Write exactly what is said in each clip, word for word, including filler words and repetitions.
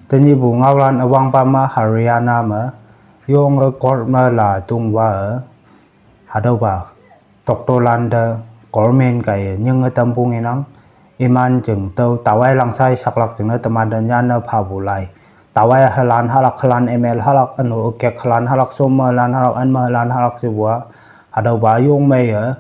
Tenyihpu ngaolan üwangpa me Haryana me yonge court me la tongwa-e, hatüopa doctorlan te government kaiye nyinge tampu ngenang. Iman jing tüo tawai langsai shaklak jingne temante nyanne phapu lai. Tawai halan halak, halan M L halak, üno ükek halan halak, shom me halan halak, ün me halan halak shepu-a, hatüopa yong meiye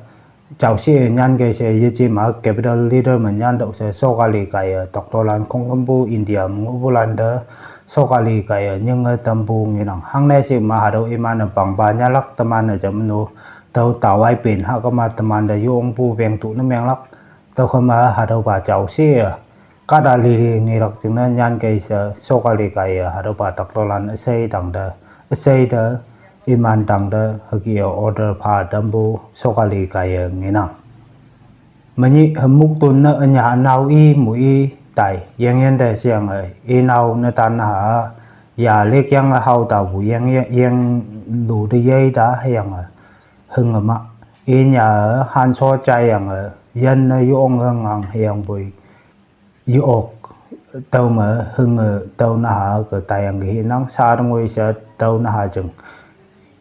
jaoshe nyan kei she yeje ma capital leader me nyantüoh she sokali kaiye doctorlan khongkümpu India me ngohpulante sokali kaiye nyinge tampu ngenang. Hangne she ma hatüo iman-e pangpa nyanlak teman-e jam no tüo tawai pen hahkema temante yongpu wengtu ne menglak. Tüokhema hatüopa jaoshe-e kahta lili ngelak jingne nyan kei she sokali kaiye hatüopa doctorlan üshei tangte, üshei te iman tangte hüke order pha tampu sokali kaiye ngenang. Menyih hemuk tonne ünya nao i mu i tai yengyin te sheyange, inao netan naha ya lekyange hao tapu yeng, yeng lu te yei ta hüyange, hünge ma, inya-e hansho jaiyange, yanne yonge ngang hüyangpoi ye-ok, tüome hünge tüo naha ke taiyangki hinang, sha te ngoi she tüo naha jing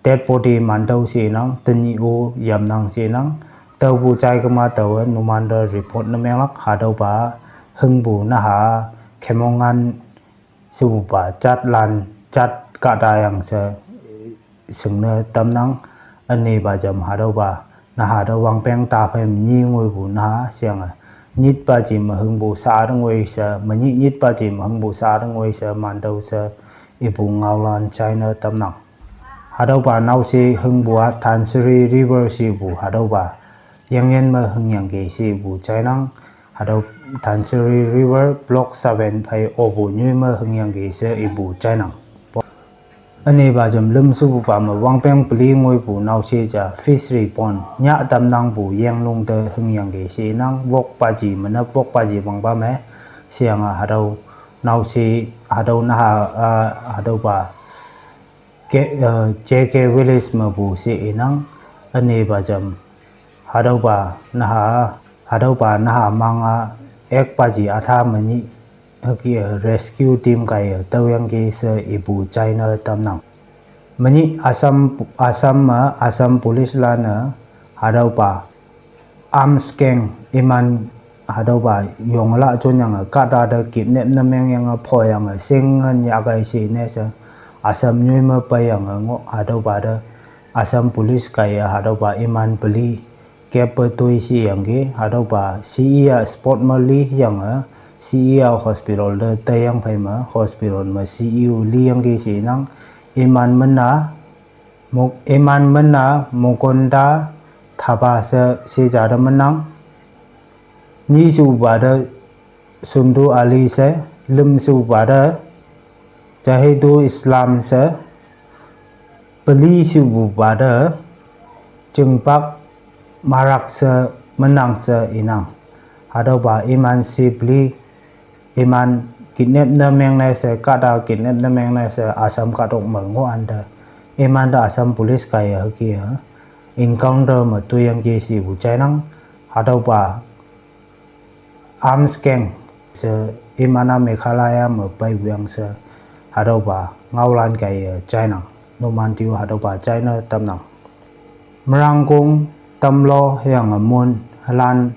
dead body mantüo she nang, tenyih-o yamnang she nang. Tüopu jaikema taowe numante report ne menglak, hatüopa hüngpu naha Khemongan shepupa jatlan jat kahtayang she shingne tamnang. Ünepa jam hatüopa naha te wangpeng taphei me nyi ngoipu naha sheyange, nyitpa ji me hüngpu sha te ngoi she, menyih nyitpa ji me hüngpu sha te ngoi she mantüo she ipu ngaolan china tamnang. Hatüopa naoshe hüngpu-a Dhansiri River shepu hatüopa yengyin me hüngyangki shepu jainang. Hatüo Dhansiri River Block seven phei opu nyoi me hüngyangki she ipu jainang. Ünepa jam lüm shepupa me wangpeng peli ngoipu naoshe ja fishery pond nyah tamnangpu yenglong te hüngyangki she nang, wokpa ji menap wokpa ji wangpa me sheyange hatüo naoshe, hatüo naha, ah, hatüopa ke, eh, J K village mepu she inang. Ünepa jam hatüopa naha, hatüopa naha mang-a ekpa ji atha menyih hüke-e rescue team kaiye tüoyangki she ipu china tamnang. Menyih Assam, Assam me Assam police lan-e hatüopa arms gang iman hatüopa yongla jonyange kahta te kidnap ne mengyange phoyange shinge nyahkei she ne she Assam nyoi me peiyange ngoh hatüopa te Assam police kaiye hatüopa iman peli keppe toi sheyangki, hatüopa she-a spot me liyange she-a hospital te teiyang phei me hospital me she-o liyangki she nang. Iman mena, Mo-, iman mena Mokonda Thapa she, she ja te menang. Nyi shepupa te Sundu Ali she, lüm shepupa te Jahidu Islam she, peli shepupa te Chingpak Marak she menang she inang. Hatüopa iman she peli iman kidnap ne mengne she, kahta kidnap ne mengne she Assam kahtok me ngohwante, imante Assam police kaiye hüke-e encounter me toiyangki shepu jainang. Hatüopa arms gang she iman-a Meghalaya me peipuyang she hatüopa ngaolan kaiye jainang. Numan te-o hatüopa china tamnang. Merangkong, Tamlu hüyange Mon, hülan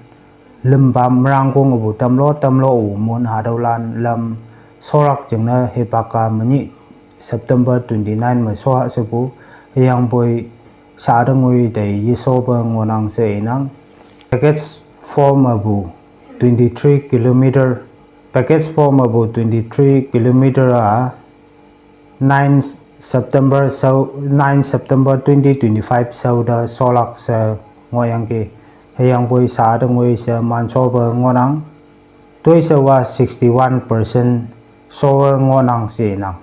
lümpa Merangkong apu Tamlu, Tamlu apu Mon hatüolan lam shorak jingne hipak-a menyih September twenty-nine me shoha shepu, hüyangpoi sha te ngoi te yeshope ngohnang she inang. Package four mepu twenty-three kilometer, package four mepu twenty-three kilometer-a nine September shao, nine September twenty twenty-five shao te sholak she ngohyangki, hüyangpoi sha te ngoi she manshope ngohnang. Toishewa sixty-one percent showe ngohnang she inang.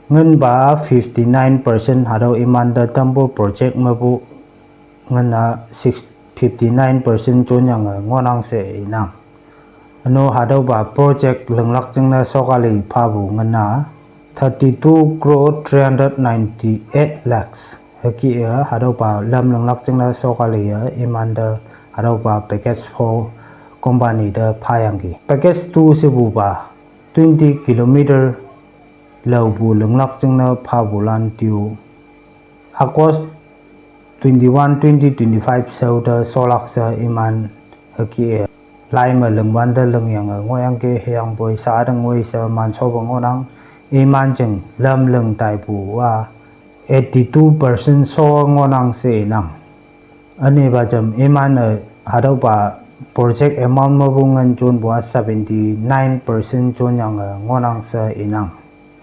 Nginpa fifty-nine percent hatüo imante tampu project mepu nginne six, fifty-nine percent jonyange ngohnang she inang. Üno hatüopa project linglak jingne sokali phapu nginne thirty-two crore three hundred ninety-eight lakhs hüke-e hatüopa lam linglak jingne sokali-e imante hatüopa package four company te phayangki. Package two shepupa twenty kilometer laopu linglak jingne phapulan tüo August twenty-one, twenty twenty-five shaote sholak she iman hüke lai me lingwante lingyange ngohyangki. Hüyangpoi sha-a te ngoi she manshope ngohnang. Iman jing lam ling taipu-a eighty-two percent sho ngohnang she inang. Ünepa jam iman-e hatüopa project amount mepu ngin jonpu-a seventy-nine percent jonyange ngohnang she inang.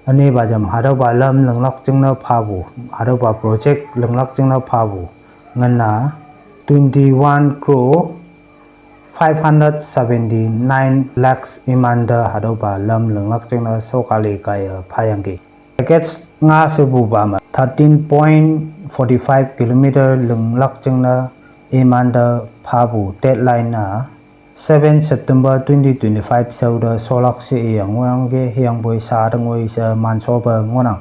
Ünepa jam hatüopa lam linglak jingne phapu, hatüopa project linglak jingne phapu ngin-a twenty-one crore five hundred seventy-nine lakhs imante hatüopa lam linglak jingne shokali kaiye phayangki. Package nga shepupa me thirteen point forty-five kilometer linglak jingne imante phapu deadline-a seven September twenty twenty-five shaote sholak she iyang ngohyangki. Hüyangpoi sha-a te ngoi she manshope ngohnang.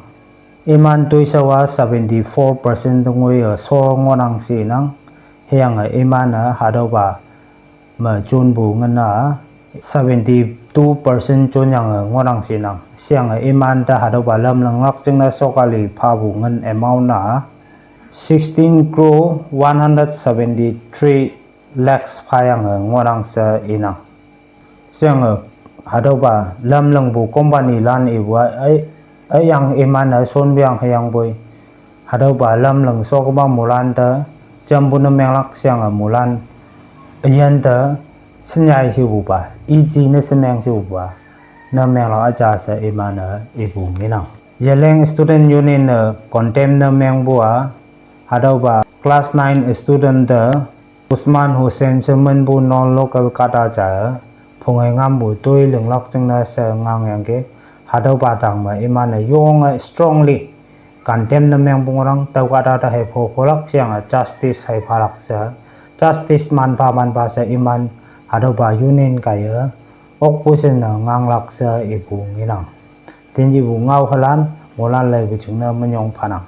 Iman toishao-a seventy-four percent te ngoiye sho ngohnang she inang. Hüyange iman-e hatüopa me jonpu ngin-a seventy-two percent jonyange ngohnang she inang. Sheyange imante hatüopa lam linglak jingne shokali phapu ngin amount-a sixteen crore one hundred seventy-three lakhs phayange ngohnang she inang. Sheyange hatüopa lam lingpu company lan ipu-a, ai, üyang iman-e shonpang hüyangpoi hatüopa lam ling shokma moilan te jampu ne menglak sheyange moilan üyinte shinyai shepupa, iji ne shemeng shepupa ne menglak üja she iman-e ipu ngenang. Yeleng Student Union-e condemn ne mengpu-a hatüopa class nine student te Usman Hussain she minpu non-local kahta ja-e phunge ngampu toi linglak jingne she ngangyangki. Hatüopa tang me iman-e yonge strongly condemn ne mengpu ngohnang. Tüo kahta te hei phopholak sheyange justice hei phalak she, justice manpha manpha she iman hatüopa union kaiye okpu she ne nganglak she ipu ngenang. Tenyihpu ngaohalan moilan leipu jingne minyong phanang.